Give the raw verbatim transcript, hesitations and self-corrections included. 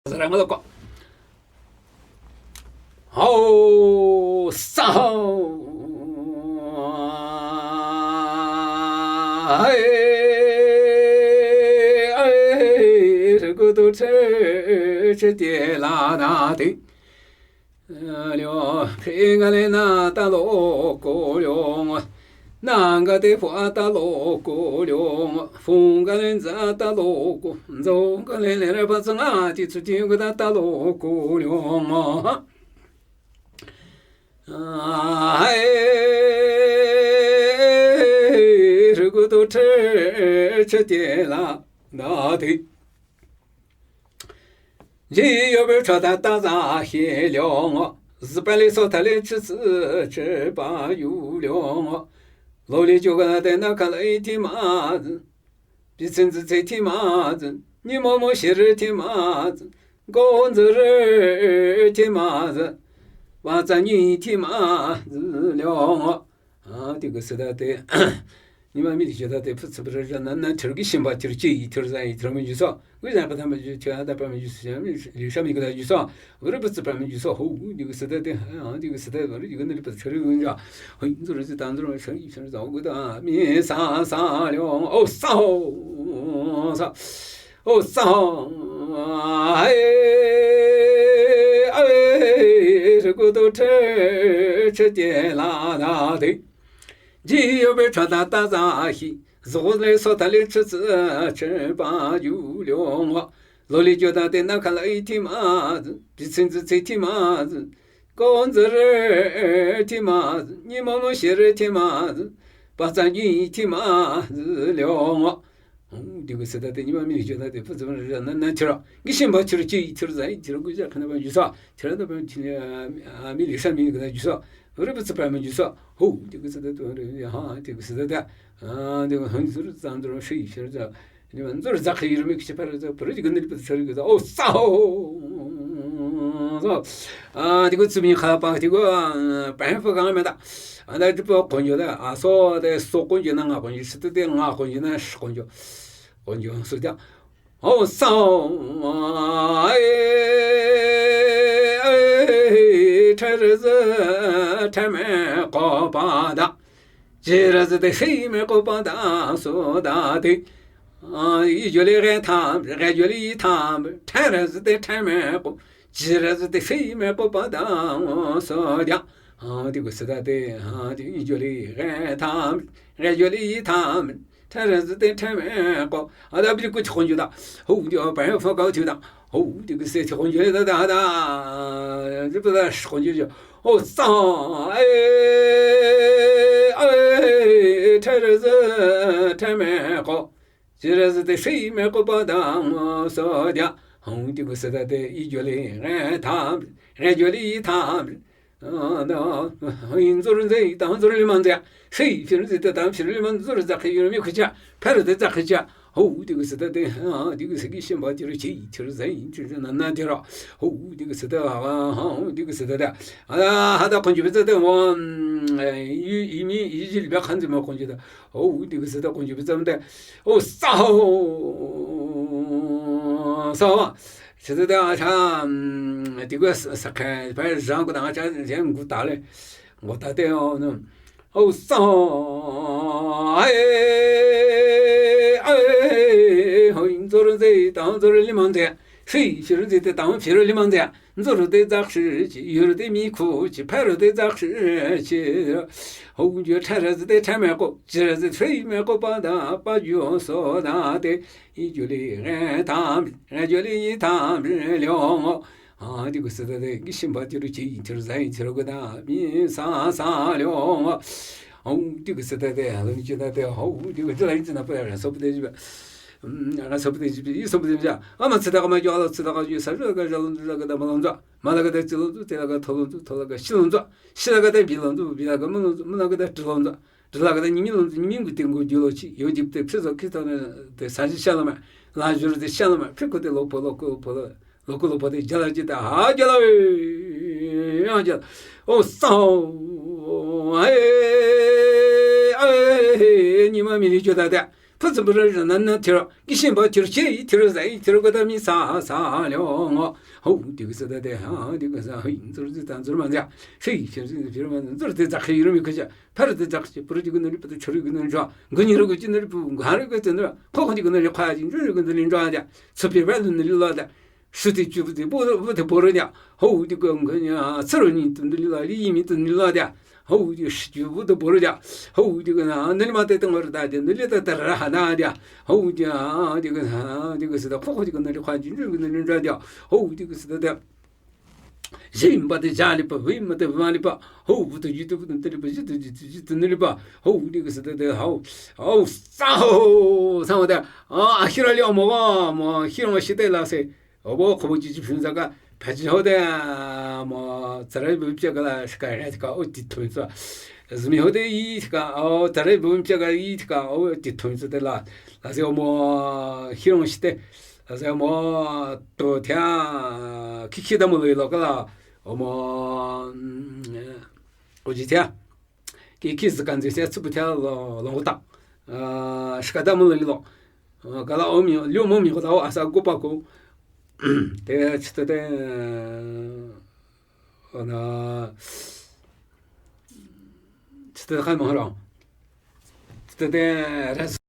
Zara ngalo ko. Hao, sa hao. Ai, ai, re gu du che, che tie la da di. Lyo, phi nga le na ta lo ko lyo. Na nga te pho a ta lo ko lyo. Fu nga le nza ta lo ko. Nzo nga le le re pa tsa nga ti tsu ti gu da ta lo ko lyo. Ai, re gu du che, che tie la da di. Ji yo be cha da ta za hi lyo ngo. Zi pa le so ta le chi zi chi pa yu lyo ngo. Lo le jo ga de na ka le ti ma zi. Bi cin zi zi ti ma zi. Ni mo mo shi re ti ma zi. Go zi re ti ma zi. Wa za ni ti ma zi lyo ngo. A, di gu se da de. Ni ma mi di je da de, pu tsi pu re ja na na, tir gi shim ba tir chi, tir za, tir mi ju so. Gu za ka ta mi ju, tir da pa mi ju so, mi li sha mi gu da ju so. Gu re pu tsi pa mi ju so, ho, di gu se da de. A, di gu se da, gu re di gu na li pu tsi ri gu ja. Ho, zu re zi ta, zu re sha, sha za, gu da, mi, sa, sa, lyo, o, sa, ho, sa. O, sa, ho, ai, ai, re gu du che, che tie la da de. Ji yo be cha da ta za hi, zo le so ta le chi zi, che pa yu lyo ngo. Lo le jo da de na ka le ti ma zi, bi cin zi zi ti ma zi. Go zi re ti ma zi, ni mo mo shi re ti ma zi. Ba za ni ti ma zi lyo ngo. Di gu se da de, ni ma mi jo da de, pu zi ma re na na tir. Gi shim ba tir chi, tir za, tir gu ja ka na ba ju so. Tir da ba chi, a, mi li sha mi gu da ju so. Gu re pu tsi pa mi ju so. Ho, di gu se da de, ha, di gu se da de. A, di gu han zu ru zan ru shi shi za. Ni ma zu ru za khi ru mi ki chi pa ru za, pa ru di gu ni pu tsi ri gu za. O, sa ho. So. A, di gu tsi mi kha pa, di gu, a, pa fu ga me da. A, da di pu kon jo da. A, so de, so kon jo na nga kon jo, shi de nga kon jo na shi kon jo. Kon jo, so da. O, sa, ai, ai, cha re zi, cha me ko pa da. Ji re zi de shi me ko pa da, so da de. A, i jo le re ta, re jo le i ta, cha re zi de cha me ko. Ji re zi de shi me ko pa da, so da. A, di gu se da de, a, di i jo le re ta, re jo le i ta. Cha re zi de cha me ko. A, da bi ku chi kon jo da. Ho, di o pa fo ka chi da. Ho, di gu se chi kon jo da da da. Zi pa da shi kon jo jo. O, sa, ai, ai, cha re zi, cha me ko. Ji re zi de shi me ko pa da, so da. Ho, di gu se da de, i jo le re ta, re jo le i ta. A, da, yin zu ru zi, da zu ru li man zi. Shi, shi ru zi de, da shi ru li man zu ru za khi yu mi khu cha. Pa ru de za khi cha. Ho, di gu se da de, a, di gu se gi shim ba ti ru chi, ti ru zi, ti ru zi na na ti ru. Ho, di gu se da, a, ho, di gu se da da. A, ha da kon ju be za de, wa, mm, eh, i, i mi, i ji li ba kan zi ma kon ju da. Ho, di gu se da kon ju be za de. O, sa ho. Sa ho. Chi zi de a cha, mm, di gu sa, sa khe, pa zhang gu da a cha, zhen gu ta le. Gu ta de o, no. O, sa ho. Ai, ai, ho, yin zu ru zi, da zu ru li man zi. Shi, shi ru zi de, da shi ru li man zi. Zu ru de za shi chi, yu ru de mi khu chi, pa ru de za shi chi. Ho, ju cha re zi de cha me ko, ji re zi shi me ko pa da, pa ju so da de. I jo le re ta, re jo le i ta, lyo ngo. A, di gu se da de, gi shim ba ti ru chi, ti ru za, ti ru gu da, mi sa, sa, lyo ngo. Ho, di gu se da de, lo mi chi da de, ho, di gu zi la, i zi na pa ya, so bu de ji ba. Mm, a, so bu de ji ba, i so bu de ji ba. A, ma tsi da ga ma yo, lo tsi da ga yo, sa lo ga, ja lo, ja ga da, ma lo za. Ma la ga da, zi lo zu, te la ga, to lo zu, to la ga, shi lo zu. Shi la ga da, bi lo zu, bi la ga, mu lo zu, mu la ga da, zhi lo zu. Zhi la ga da, ni mi lo zu, ni mi gu de gu ju lo chi. Yo ji bu de, Kristo, Kristo ne, de sa ji sha lo ma. La ju de sha lo ma. Pi ku de lo po, lo ku lo po, lo ku lo po de, ja la ji da, ha, ja la, e, ha, ja la. O, sa, o, e, e, ni ma mi li ju da da. ཕུ་ཙི་པུ་ར་ར་ན་ན་ཐི་ར་ཀི་ཤིན་པ་ཐི་ར་ཤེ་ཡི་ཐི་ར་ཟ་ཡི་ཐི་ར་ག་ད་མི་ས་ས་ལེ་ངོ། ཧོ་དི་གི་སི་ད་དེ་ཧ་དི་གི་ས་ཧི་ཛུར་ཛི་ད་ཛུར་མ་ཛ་ཤེ་ཡི་ཤེ་ཟི་ཕི་ར་མ་ཛུར་དེ་ཛ་ཁི་ཡི་ར་མི་ཁི་ཅ་ཕ་ར་དེ་ཛ་ཁི་ཅ་པུ་ར་ཅི་གི་ནི་རི་པ་དེ་ཆུ་རི་གི་ནི་རི་ཅ་གུ་ཉི་རི་གི་ཅི་ནི་རི་པུ་ག་རི་གི་ཅི་ནི་རི་ཁོ་ཁོ་ཅི་གི་ནི་རི་ཁ་ཅི་ཇུ་རི་གི་ནི་རི་ཅ་དེ་ཚུ་པི་བ་ལུ་ནི་རི་ལ་དེ་ཤུ་དི་ཅུ་བུ་དི་བུ་བུ་དི་བུ་རི་ཉ་ཧོ་དི་གི་གུ་ཉ་ཚུ་རི་ཉི་དུ་ནི་རི་ལ་རི་ཡི་མི་དུ་ནི་རི་ལ་དེ། ཧོ་དི་ཤི་ཇུ་བུ་དུ་བོ་རུ་ཇ། ཧོ་དི་གི་ན་ནི་ལི་མ་ཏེ་ཏང་བ་རུ་ད་དེ་ནི་ལི་ཏ་ཏ་ར་ཧ་ན་དི། ཧོ་དི་ཨ་དི་གི་ན་དི་གི་སི་ཏ་ཁོ་ཁོ་དི་གི་ན་ལི་ཁ་ཇི་ཇི་གི་ན་ལི་འདྲ་དི། ཧོ་དི་གི་སི་ཏ་དི། ཞི་མ་ཏེ་ཇ་ལི་པ་བི་མ་ཏེ་བ་ལི་པ། ཧོ་བུ་དུ་ཇི་དུ་བུ་དུ་ཏེ་ལི་པ་ཇི་དུ་ཇི་དུ་ཇི་དུ་ནི་ལི་པ། ཧོ་དི་གི་སི་ཏ་དི་ཧོ། ཧོ་ས་ཧོ་ས་མ་ཏེ། ཨ་ཨ་ཤི་ར་ལི་ཨ་མོ་བ་མོ་ཤི་ར་མ་ཤི་ཏེ་ལ་སེ། ཨོ་བོ་ཁོ་བོ་ཅི་ཅི་ཕིན་ས་ཀ་ཕ་ཅི་ཧོ་ཏེ་མོ་ཙ་རེ་བུ་ཅི་ཀ་ལ་ཤི་ཀ་རེ་ཏི་ཀ་ཨོ་ཏི་ཐོན་ཙ། ཟི་མི་ཧོ་ཏེ་ཡི་ཏི་ཀ་ཨོ་ཙ་རེ་བུ་ཅི་ཀ་ཡི་ཏི་ཀ་ཨོ་ཏི་ཐོན་ཙ་ཏེ་ལ། ལ་ཟེ་ཨོ་མོ་ཧི་རོང་ཤི་ཏེ། ལ་ཟེ་ཨོ་མོ་ཏོ་ཐེ་ཁི་ཁི་ད་མོ་ལོ་ཡི་ལོ་ཀ་ལ་ཨོ་མོ་ཨོ་ཇི་ཐེ། ཀི་ཀི་ཟི་ཀན་ཟི་སེ་ཚུ་པུ་ཐེ་ལོ་ལོ་ཏ། ཤི་ཀ་ད་མོ་ལོ་ཡི་ལོ། ཀ་ལ་ཨོ་མི་ལུ་མོ་མི་ཀ་ལ་ཨོ་ཨ་ས་གོ་པ་ཀོ། ཏེ་ཆི་ཏེ་ཏེ་ཨ་ན་ཆི་ཏེ་ཏེ་ཁ་མ་ཧ་ར། ཆི་ཏེ་ཏེ་ར།